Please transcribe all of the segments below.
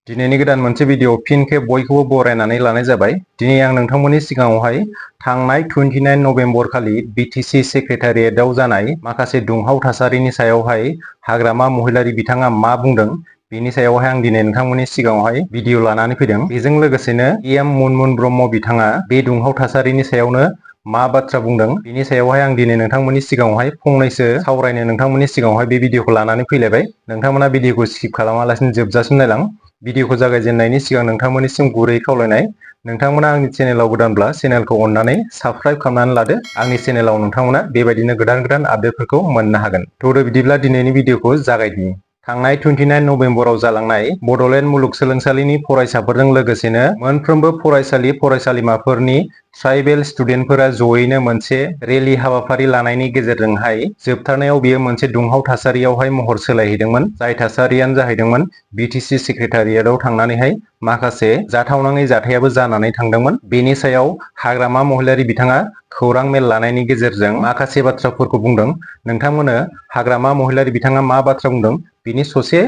दिनैनि गोदान मोनसे भिडिअ फिन खेब बयखौबो बरायनानै लानाय जाबाय। दिनै आं नोंथांमोननि सिगाङावहाय थांनाय 29 नभेम्बर खालि BTC सेक्रेटारियेटआव जानाय माखासे दुंहाव थासारिनि सायावहाय हाग्रामा महिलारि बिथाङा मा बुंदों बेनि सायावहाय आं दिनै नोंथांमोननि सिगाङावहाय भिडिअ लानानै फैदों। बेजों लोगोसेनो मुनमुन ब्रह्म बिथाङा बे दुंहाव थासारिनि सायावनो मा बाथ्रा बुंदों बेनि सायावहाय आं दिनै नोंथांमोननि सिगाङावहाय फंनैसो सावरायनो नोंथांमोननि सिगाङावहाय बे भिडिअखौ लानानै फैलायबाय। नोंथांमोना भिडिअखौ स्किप खालामालासिनो जोबजासिम नायलां। भिडिअखौ जागायजेननायनि सिगां नोंथांमोननिसिम गुरै खावलायनाय, नोंथांमोना आंनि चेनेलाव गोदानब्ला चेनेलखौ अननानै साबस्क्राइब खालामनानै लादो। आंनि चेनेलाव नोंथांमोना बेबायदिनो गोदान आपडेटफोरखौ मोननो हागोन। थ' बिदिब्ला दिनैनि भिडिअखौ जागायदिनि। थांनाय 29 नभेम्बराव जालांनाय बड'लेण्ड मुलुगसोलोंसालिनि फरायसाफोरजों लोगोसेनो मोनफ्रोमबो फरायसालिमाफोरनि ट्राइबेल स्टुडेन्टफोरा जयैनो मोनसे रेलि हाबाफारि लानायनि गेजेरजोंहाय जोबथारनायाव बेयो मोनसे दुंहाव थासारियावहाय महर सोलायहैदोंमोन। जाय थासारियानो जाहैदोंमोन BTC सेक्रेटारियेटआव थांनानैहाय माखासे जाथावनाङै जाथायाबो जानानै थांदोंमोन। बेनि सायाव हाग्रामा महिलारि बिथाङा खौरां मेल लानायनि गेजेरजों माखासे बाथ्राफोरखौ बुंदों। नोंथांमोननो हाग्रामा महिलारि बिथाङा मा बाथ्रा बुंदों बिनि ससे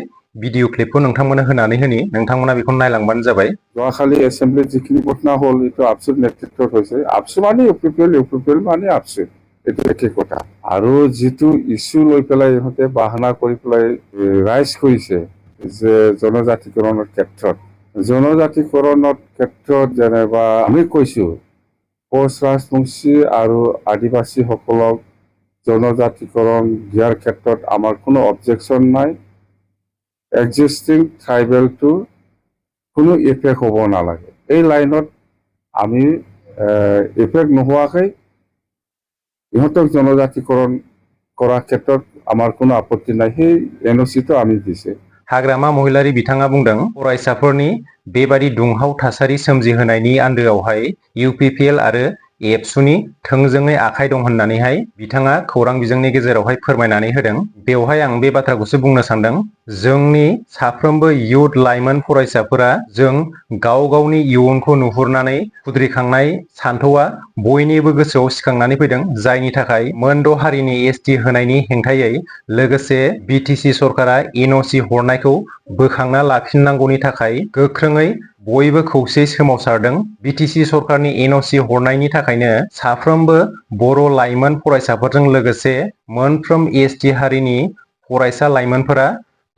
भिडिअ क्लिपखौ नोंथांमोननो होनानै होनि, नोंथांमोना बेखौ नायलांबानो जाबाय। যোৱাকালি এসেম্বলিত যিখিনি ঘটনা হ'ল এইটো আপচুৰ নেতৃত্বত হৈছে। আপচু মানে ইউপিপিএল মানে আপচু, এইটো একে কথা। আৰু যিটো ইছ্যু লৈ পেলাই ইহঁতে বাহানা কৰি পেলাই ৰাইজ কৰিছে যে জনজাতিকৰণৰ ক্ষেত্ৰত যেনিবা আমি কৈছো কোচ ৰাজবংশী আৰু আদিবাসীসকলক জনজাতিকৰণ দিয়াৰ ক্ষেত্ৰত আমাৰ কোনো অবজেকশ্যন নাই। এক্সিষ্টিং ট্ৰাইবেলটো কোনো ইফেক্ট হ'ব নালাগে। এই লাইনত আমি ইফেক্ট নোহোৱাকৈ ইহঁতক জনজাতিকৰণ কৰাৰ ক্ষেত্ৰত আমাৰ কোনো আপত্তি নাই। সেই NOC-টো আমি দিছে। हाग्रामा महिलारि बिथाङा बुंदों फरायसाफोरनि बेबादि दुंहाव थासारि सोमजिहोनायनि आन्दोआवहाय UPPL आरो एबसुनि थोंजोङै आखाइ दं होननानैहाय बिथाङा खौरां बिजोंनि गेजेरावहाय फोरमायनानै होदों। बेवहाय आं बे बाथ्राखौसो बुंनो सानदों, जोंनि साफ्रोमबो इयुथ लाइमोन फरायसाफोरा जों गाव गावनि इयुनखौ नुहुरनानै खुद्रिखांनाय सान्थौआ बयनिबो गोसोआव सिखांनानै फैदों। जायनि थाखाय मोनद' हारिनि ST होनायनि हेंथायै लोगोसे BTC सरकारा NOC हरनायखौ बोखांना लाफिननांगौनि थाखाय गोख्रोङै बयबो खौसेयै सोमावसारदों। BTC सरकारनि NOC हरनायनि थाखायनो साफ्रोमबो बर' लाइमोन फरायसाफोरजों लोगोसे मोनफ्रोम ST हारिनि फरायसा लाइमोनफोरा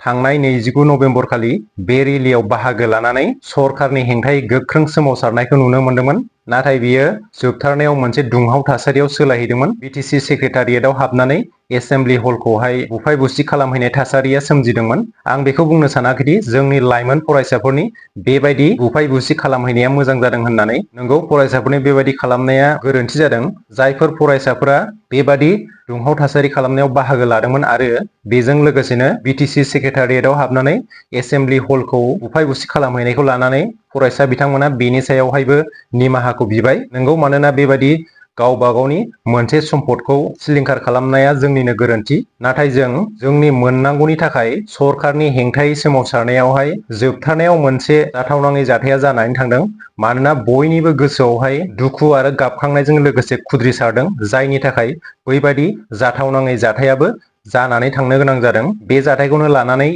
थांनाय 29 नभेम्बर खालि बे रेलियाव बाहागो लानानै सरकारनि हेंथायै गोख्रों सोमावसारनायखौ नुनो मोन्दोंमोन। नाथाय बियो जोबथारनायाव मोनसे दुंहाव थासारियाव सोलायहैदोंमोन। BTC सेक्रेटारियेटआव हाबनानै एसेम्बलि हलखौहाय बुफाय बुसि खालामहैनाय थासारिया सोमजिदोंमोन। आं बेखौ बुंनो सानाखैदि जोंनि लाइमोन फरायसाफोरनि बेबायदि बुफाय बुसि खालामहैनाया मोजां जादों होननानै। नंगौ, फरायसाफोरनि बेबायदि खालामनाया गोरोन्थि जादों। जायफोर फरायसाफोरा बेबादि दुंहाव थासारि खालामनायाव बाहागो लादोंमोन आरो बेजों लोगोसेनो BTC सेक्रेटारियेटआव हाबनानै एसेम्बलि हलखौ बुफाय बुसि खालामहैनायखौ लानानै फरायसा बिथांमोना बेनि सायावहायबो निमाहाखौ बिबाय। नंगौ, मानोना बेबायदि गावबा गावनि मोनसे सम्पदखौ सिलिंखार खालामनाया जोंनिनो गोरोन्थि। नाथाय जों जोंनि मोननांगौनि थाखाय सरकारनि हेंथायै सोमावसारनायावहाय जोबथारनायाव मोनसे जाथावनाङै जाथाया जानानै थांदों। मानोना बयनिबो गोसोआवहाय दुखु आरो गाबखांनायजों लोगोसे खुद्रिसारदों। जायनि थाखाय बैबादि जाथावनाङै जाथायाबो जानानै थांनो गोनां जादों। बे जाथायखौनो लानानै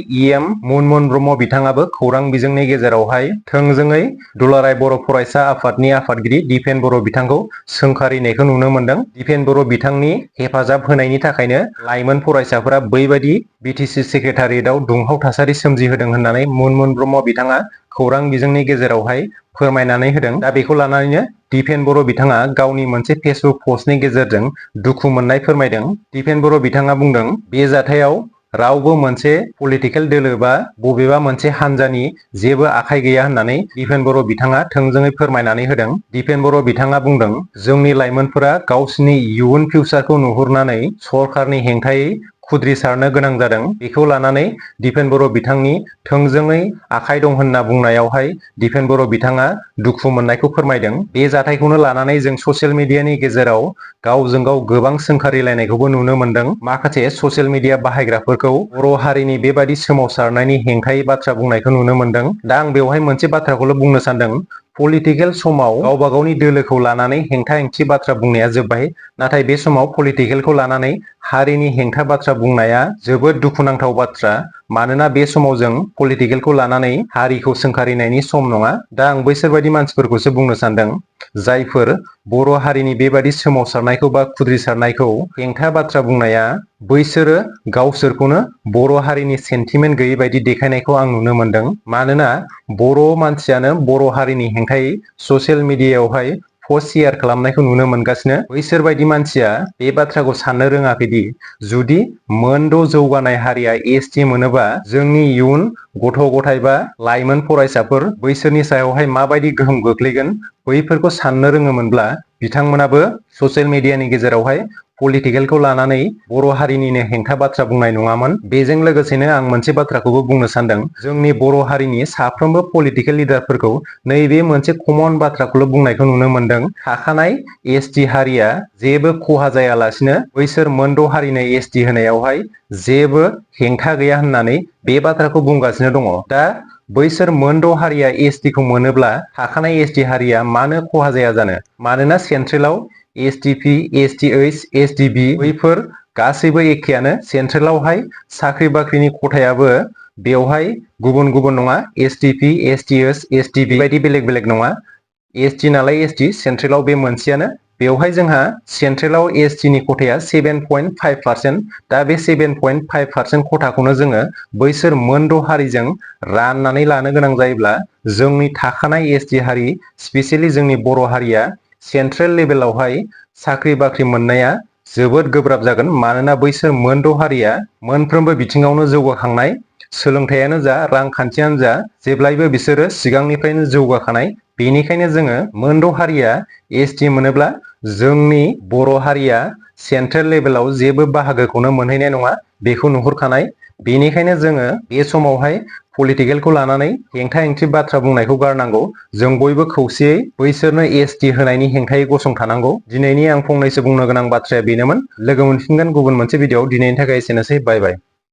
मुनमुन ब्रह्म बिथाङाबो खौरां बिजोंनि गेजेरावहाय थोंजोङै दुलाराय बर' फरायसा आफादनि आफादगिरि दिपेन बर' बिथांखौ सोंखारिनायखौ नुनो मोन्दों। दिपेन बर' बिथांनि हेफाजाब होनायनि थाखायनो लाइमोन फरायसाफोरा बैबायदि BTC सेक्रेटारियेटआव दुंहाव थासारि सोमजिहोदों होननानै मुनमुन ब्रह्म बिथाङा खौरां बिजोंनि गेजेरावहाय फोरमायनानै होदों। दा बेखौ लानानैनो दिपेन बर' बिथाङा गावनि मोनसे फेसबुक पस्टनि गेजेरजों दुखु मोननाय फोरमायदों। दिपेन बर' बिथाङा बुंदों, बे जाथायाव रावबो मोनसे पलिटिकेल दोलो बा बबेबा मोनसे हानजानि जेबो आखाइ गैया होननानै दिपेन बर' बिथाङा थोंजोङै फोरमायनानै होदों। दिपेन बर' बिथाङा बुंदों, जोंनि लाइमोनफोरा गावसिनि इयुन फिउचारखौ नुहुरनानै सरकारनि हेंथायै खुद्रिसारनो गोनां जादों। बेखौ लानानै दिपेन बर' बिथांनि थोंजोङै आखाइ दं होनना बुंनायावहाय दिपेन बर' बिथाङा दुखु मोननायखौ फोरमायदों। बे जाथायखौनो लानानै जों ससियेल मिडियानि गेजेराव गावजों गाव गोबां सोंखारिलायनायखौबो नुनो मोन्दों। माखासे ससियेल मिडिया बाहायग्राफोरखौ बर' हारिनि बेबादि सोमावसारनायनि हेंथायै बाथ्रा बुंनायखौ नुनो मोन्दों। दा आं बेवहाय मोनसे बाथ्राखौल' बुंनो सानदों, पलिटिकेल समाव गावबा गावनि दोलोखौ लानानै हेंथा हेंथि बाथ्रा बुंनाया जोब्बाय। नाथाय बे समाव पलिटिकेलखौ लानानै हारिनि हेंथा बाथ्रा बुंनाया जोबोद दुखुनांथाव बाथ्रा। मानोना बे समाव जों पलिटिकेलखौ लानानै हारिखौ सोंखारिनायनि सम नङा। दा आं बैसोरबायदि मानसिफोरखौसो बुंनो सानदों जायफोर बर' हारिनि बेबादि सोमावसारनायखौ बा खुद्रिसारनायखौ हेंथा बाथ्रा बुंनाया बैसोरो गावसोरखौनो बर' हारिनि सेन्टिमेन्ट गैयै बायदि देखायनायखौ आं नुनो मोनदों। मानोना बर' मानसियानो बर' हारिनि हेंथायै ससियेल मिडियायावहाय पस्ट शेयार खालामनायखौ नुनो मोनगासिनो। बैसोर बायदि मानसिया बे बाथ्राखौ साननो रोङाखैदि जुदि मोनद' जौगानाय हारिया एसटि मोनोबा जोंनि इयुन गथ' गथाय बा लाइमोन फरायसाफोर बैसोरनि सायावहाय माबायदि गोहोम गोग्लैगोन बैफोरखौ साननो रोङोमोनब्ला बिथांमोनाबो ससियेल मिडियानि गेजेरावहाय पलिटिकेलखौ लानानै बर' हारिनिनो हेंथा बाथ्रा बुंनाय नङामोन। बेजों लोगोसेनो आं मोनसे बाथ्राखौबो बुंनो सानदों, जोंनि बर' हारिनि साफ्रोमबो पलिटिकेल लिडारफोरखौ नैबे मोनसे कमन बाथ्राखौल' बुंनायखौ नुनो मोनदों, थाखानाय एसटि हारिया जेबो खहा जायालासिनो बैसोर मोनद' हारिनो एसटि होनायावहाय जेबो हेंथा गैया होननानै बे बाथ्राखौ बुंगासिनो दङ। दा बैसोर मोनद' हारिया एसटिखौ मोनोब्ला थाखानाय एसटि हारिया मानो खहा जाया जानो? मानोना सेन्ट्रेलाव एसटिपि, एसटिओइस, एसटिबि बैफोर गासैबो एखेयानो। सेन्ट्रेलावहाय साख्रि बाख्रिनि खथायाबो बेवहाय गुबुन गुबुन नङा, एसटिपि, एसटिओइस, एसटिबि बायदि बेलेग बेलेग नङा। एसटि नालाय एसटि, सेन्ट्रेलाव बे मोनसेयानो। बेवहाय जोंहा सेन्ट्रेलाव एसटिनि खथाया 7.5%। दा बे 7.5% खथाखौनो जोङो बैसोर मोनद' हारिजों राननानै लानो गोनां जायोब्ला जोंनि थाखानाय एसटि हारि स्पेसियेलि जोंनि बर' हारिया सेन्ट्रेल लेभेलावहाय साख्रि बाख्रि मोननाया जोबोद गोब्राब जागोन। मानोना बैसोर मोनद' हारिया मोनफ्रोमबो बिथिङावनो जौगाखांनाय, सोलोंथायानो जा रांखान्थियानो जा जेब्लायबो बिसोरो सिगांनिफ्रायनो जौगाखानाय। बेनिखायनो जोङो मोनद' हारिया एसटि मोनोब्ला जोंनि बर' हारिया सेन्ट्रेल लेभेलाव जेबो बाहागोखौनो मोनहैनाय नङा, बेखौ नुहुरखानाय। बेनिखायनो जोङो बे समावहाय पलिटिकेलखौ लानानै हेंथा हेंथि बाथ्रा बुंनायखौ गारनांगौ। जों बयबो खौसेयै बैसोरनो एसटि होनायनि हेंथायै गसंथानांगौ। दिनैनि आं फंनैसो बुंनो गोनां बाथ्राया बेनोमोन। लोगो मोनफिनगोन गुबुन मोनसे भिडिअआव। दिनैनि थाखाय एसेनोसै। बाय बाय।